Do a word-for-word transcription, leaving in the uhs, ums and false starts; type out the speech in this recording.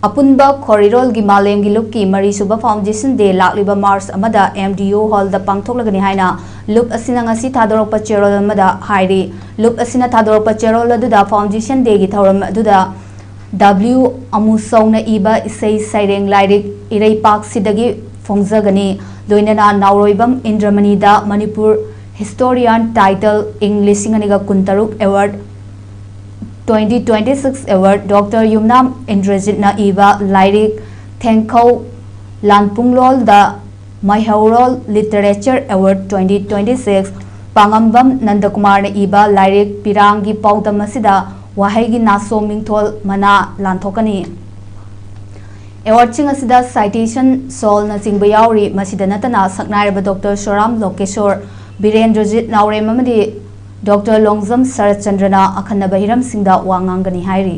ꯑꯄꯨꯟꯕ ꯈꯣꯔꯤꯔꯣꯜꯒꯤ ꯃꯥꯂꯦꯝꯒꯤ ꯂꯨꯞꯀꯤ ꯃꯔꯤꯁꯨꯕ Foundation Day ꯂꯥꯛꯂꯤꯕ March ꯑꯃꯗ M D O Hall ꯗ ꯄꯥꯡꯊꯣꯛꯂꯒꯅꯤ ꯍꯥꯏꯅ ꯂꯨꯞ ꯑꯁꯤꯅ ꯉꯁꯤ ꯊꯥꯗꯣꯔꯛꯄ ꯆꯦꯔꯣꯜ ꯑꯃꯗ ꯍꯥꯏꯔꯤ꯫ ꯂꯨꯞ ꯑꯁꯤꯅ ꯊꯥꯗꯣꯔꯛꯄ ꯆꯦꯔꯣꯜ ꯑꯗꯨꯗ Foundation Day ꯒꯤ ꯊꯧꯔꯝ ꯑꯗꯨꯗ W ꯑꯃꯨꯁꯧꯅ ꯏꯕ ꯏꯁꯩ ꯁꯩꯔꯦꯡ ꯂꯥꯏꯔꯤꯛ ꯏꯔꯩꯄꯥꯛꯁꯤꯗꯒꯤ ꯐꯣꯡꯖꯒꯅꯤ꯫ ꯂꯣꯏꯅꯅ ꯅꯥꯎꯔꯣꯏꯕꯝ ꯏꯟꯗ꯭ꯔꯃꯅꯤꯗ Manipur Historian Title ꯏꯪ ꯂꯤꯁꯤꯡ ꯑꯅꯤꯒ ꯀꯨꯟꯇꯔꯨꯛ Award, twenty twenty-six Award, Doctor ꯌꯨꯝꯅꯥꯝ ꯏꯟꯗ꯭ꯔꯖꯤꯠꯅ ꯏꯕ ꯂꯥꯏꯔꯤꯛ ꯊꯦꯡꯈꯧ ꯂꯥꯟꯄꯨꯡꯂꯣꯜꯗ ꯃꯩꯍꯧꯔꯣꯜ Literature Award twenty twenty-six, ꯄꯥꯉꯝꯕꯝ ꯅꯟꯗꯀꯨꯃꯥꯔꯅ ꯏꯕ ꯂꯥꯏꯔꯤꯛ ꯄꯤꯔꯥꯡꯒꯤ ꯄꯥꯎꯗꯝ ꯑꯁꯤꯗ ꯋꯥꯍꯩꯒꯤ ꯅꯥꯁꯣꯝ ꯃꯤꯡꯊꯣꯜ ꯃꯅꯥ ꯂꯥꯟꯊꯣꯛꯀꯅꯤ꯫ Award ꯁꯤꯡ ꯑꯁꯤꯗ citation, shawl ꯅꯆꯤꯡꯕ ꯌꯥꯎꯔꯤ꯫ ꯃꯁꯤꯗ ꯅꯠꯇꯅ ꯁꯛꯅꯥꯏꯔꯕ Doctor ꯁꯣꯔꯥꯝ ꯂꯣꯀꯦꯁꯣꯔ, ꯕꯤꯔꯦꯟꯗ꯭ꯔꯖꯤꯠ ꯅꯥꯎꯔꯦꯝ ꯑꯃꯗꯤ Doctor ꯂꯣꯡꯖꯝ ꯁꯔꯠꯆꯟꯗ꯭ꯔꯅ ꯑꯈꯟꯅꯕ ꯍꯤꯔꯝꯁꯤꯡꯗ ꯋꯥ ꯉꯥꯡꯒꯅꯤ ꯍꯥꯏꯔꯤ꯫